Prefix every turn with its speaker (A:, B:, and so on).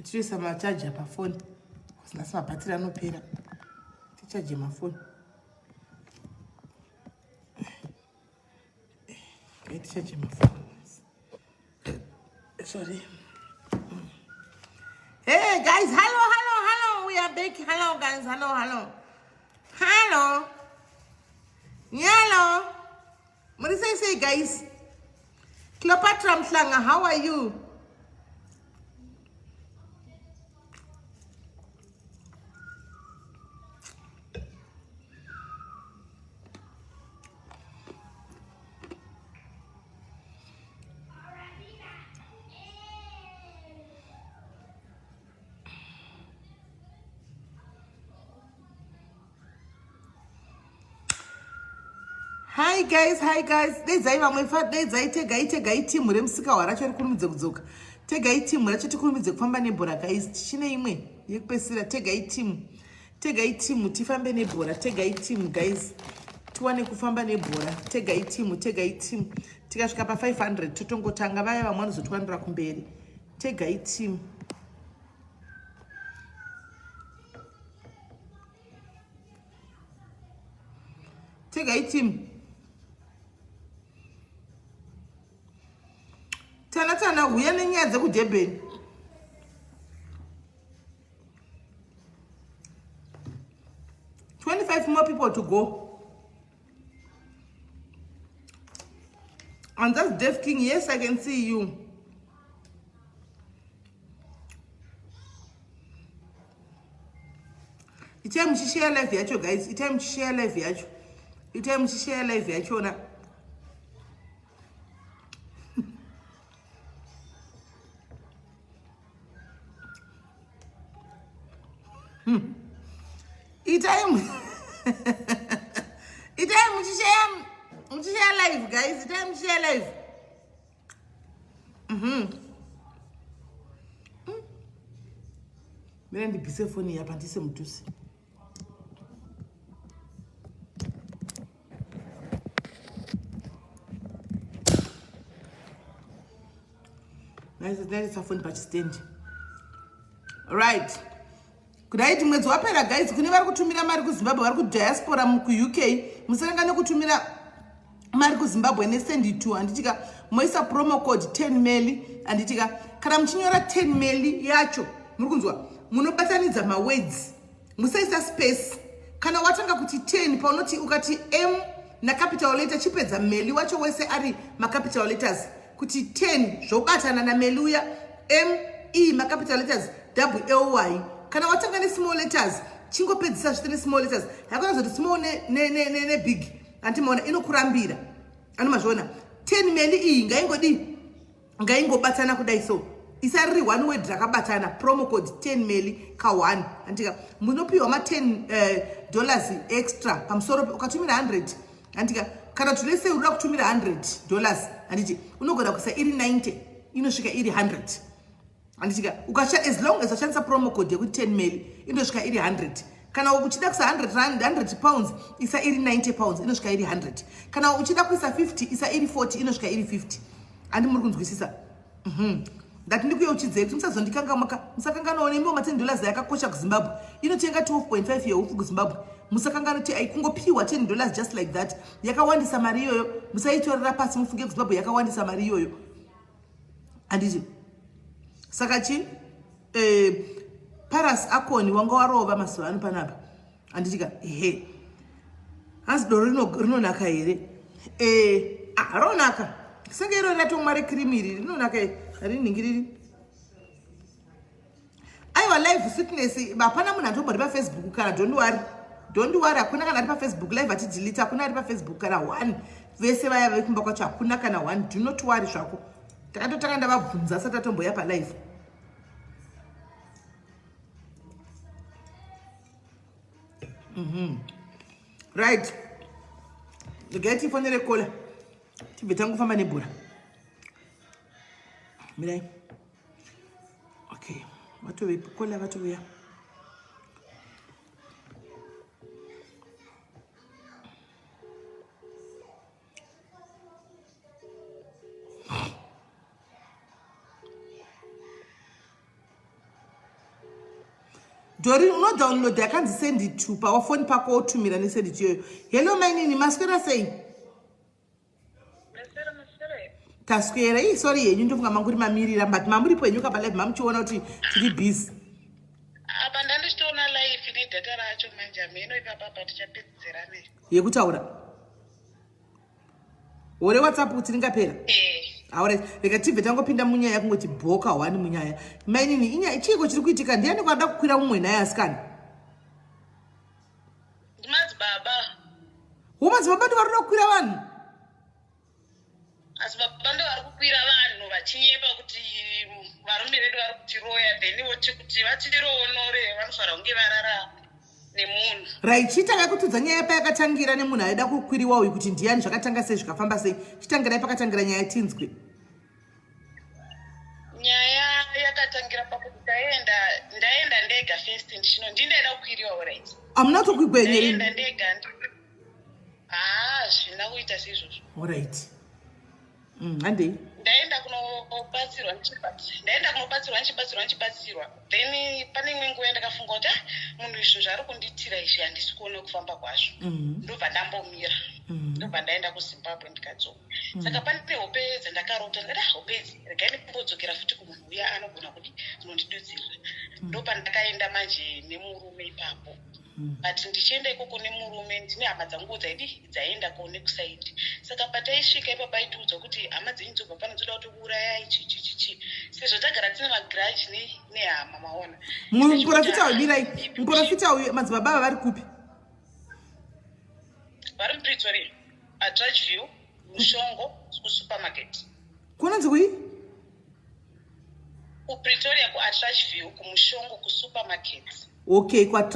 A: Tichitoisa machaja pafoni nhasi mabhatiri anopera tichaje mafoni. Tichaje mafoni. Sorry. Hey guys, hello, hello, hello. We are back. Hello guys, hello, hello. Hello. Hello. Muri sei sei guys? Cleopatra Mhlanga, how are you? Hi guys, hi guys. Deidzai vamwe fa deidzai tegai tegai team remusika hwaracho rikurumidze kudzoka. Tegai team racho tikurumidze kufamba nebhora guys. Tichine imwe yekupesira tegai team. Tegai team tifambe nebhora. Tegai team guys. Tiwane kufamba nebhora. Tegai team, tegai team. Tikasvika pa 500 totongotanga vaya vamwe vanozotwanira kumberi. Tegai team. Tegai team. Tana tana huya nenyaya dzekudurban. 25 more people to go. And that's Deaf King. Yes, I can see you. Itai muchishare live yacho guys. Itai muchishare live yacho. Itai muchishare live yachona. Itai itai muchishare muchishare live guys. Itai muchishare live. Mira ndibvise foni yapa ndise mudhuze. Ndaisa foni pachistendi. Right. Right, mwedzi wapera guys, kune vari kutumira mari kuZimbabwe vari kudiaspora kuUK, musaranga nekutumira mari kuZimbabwe nesend to handitika moisa promo code 10 meli handitika kana muchinyora 10 meli yacho muri kunzwa munobatanidza mawords musaisa space kana watanga kuti 10 paunoti ukati m nacapital letter chipedza meli wacho wese ari macapital letters kuti 10 zvobatana nameli uya m e macapital letters w l y kana watanga nesmall letters chingopedzisa zvite nesmall letters hakuna zoti small nebig ne, ne, ne, ne big. Anti maona inokurambira. Ano mazviona. 10 meli iyi ngaingodii? Ngaingobatana kudai so. Isa riri one word rakabatana promo code 10 meli ka 1. Antika munopiwa ma 10 dollars extra pamusoro ukatumira 100. Antika kana kuti lese unoda kutumira 100 dollars anditi unogona kuisa iri 90 inosvika iri 100. Anditika ukasha as long as washandisa promo code yekuti 10 meli inosvika iri 100. Kana uchida kuisa 100 rand, 100 pounds isa iri 90 pounds inosvika iri 100. Kana uchida kuisa 50 isa iri 40 inosvika iri 50. Andi muri kunzwisisa? Ndati ndikuyeuchidzei kuti musazondikangamwa, musakanganwawo nemiwo ma 10 dollars yakakosha kuZimbabwe. Inotenga 12.5 yehuku kuZimbabwe. Musakanganwa kuti aikungopiwa 10 dollars just like that. Yakawandisa mari iyoyo, musaitorera pasi mufunge kuZimbabwe yakawandisa mari iyoyo. Anditi saka chi Paras Akoni wanga warova mazuva ano panapa. Anditika ehe. Hanzi doro rinonaka here? Ronaka. Senge iro ratomwa recream iri rinonaka here? Hariningiriri. Aiwa live sickness hapana munhu atombori paFacebook kana don't worry. Don't worry hakuna kana ari paFacebook live ati delete hakuna ari paFacebook kana one. Vese vaya vekumba kwacho hakuna kana one. Do not worry zvako. Takatotanga ndavabvunza asati atomboya palive. Right. Regai tifonere kola. Tibve tangofamba nebhora. Mirai. Okay. Vatove kola vatouya. Dori, unodownload yakanzi send it to pawafoni pako, wotumira nesend it iyoyo. Hello mainini, maswera sei? Taswera. Ii, sorry henyu, ndofunga manguri mamirira, but mamuripo henyu kapa live, mamuchiona kuti tiri busy.
B: Apa ndandichitoona live nedata racho manje, hameno ipapa pa tichapedzerane.
A: Yekutaura ore WhatsApp kuti ringapera.
B: Eh.
A: Alright, rega tibve tangopinda munyaya, kungoti bhoka one munyaya. Mainini, inyaya chiiko chiri kuitika? Ndiani kwada kukwira mumwe naye, asikana?
B: Ndimadzibaba.
A: Wo, madzibaba ndo vari kuda kukwira vanhu?
B: Madzibaba ndo vari kukwira vanhu vachinyepa kuti varume vedu vari kutiroya, then voti kuti vatiroonore vanofanira kunge varara nemunhu.
A: Right, chitanga kutudza nyaya payakatangira nemunhu aida kukwiriwa uyu, kuti ndiani, zvakatanga sei, zvikafamba sei. Chitangirai pakatangira nyaya, tinzwe.
B: Nyaya yakatangira pakuti taenda, ndaenda ndega first, ndichino ndindaida kukwiriwa, alright.
A: Hamuna kutokwigwa
B: ndaenda
A: nyeri?
B: Ndega. Haa, zvina kuita seizvozvo.
A: Alright, handei.
B: Ndaenda kunobatsirwa, ndaenda kunobatsirwa, ndichibatsirwa, ndichibatsirwa, then pane imwe nguva yandakafunga kuti, ah, munhu izvo zvaari kundiitira izvi handisi kuona kufamba kwazvo. Ndobva ndambomira. Ndobva ndaenda kuZimbabwe, ndikadzoka. Saka pane hope dzandakarota, ndikati, ah, hope idzi, regai ndimbodzokera futi kumunhu uya, anogona kudi kunondidudzirira. Ndopandakaenda manje nemurume ipapo. But ndichienda ikoko nemurume, ndine hama dzangu dzaidi dzaenda ko nekuside. Saka pataisvika ipapo aitiudzwa kuti hama dzenyu dzobva pano, dzoda kuti urayai, chi chi chi chi, sezvo tagara tine magrudge nehama, maona.
A: Muprofita uyu, mirai, muprofita uyu, madzibaba ava vari kupi?
B: Vari muPretoria, Atteridgeville, Mushongo, kusupermarket.
A: Kunonzi kui?
B: KuPretoria, kuAtteridgeville, kuMushongo, kusupermarket.
A: Okay, kwa.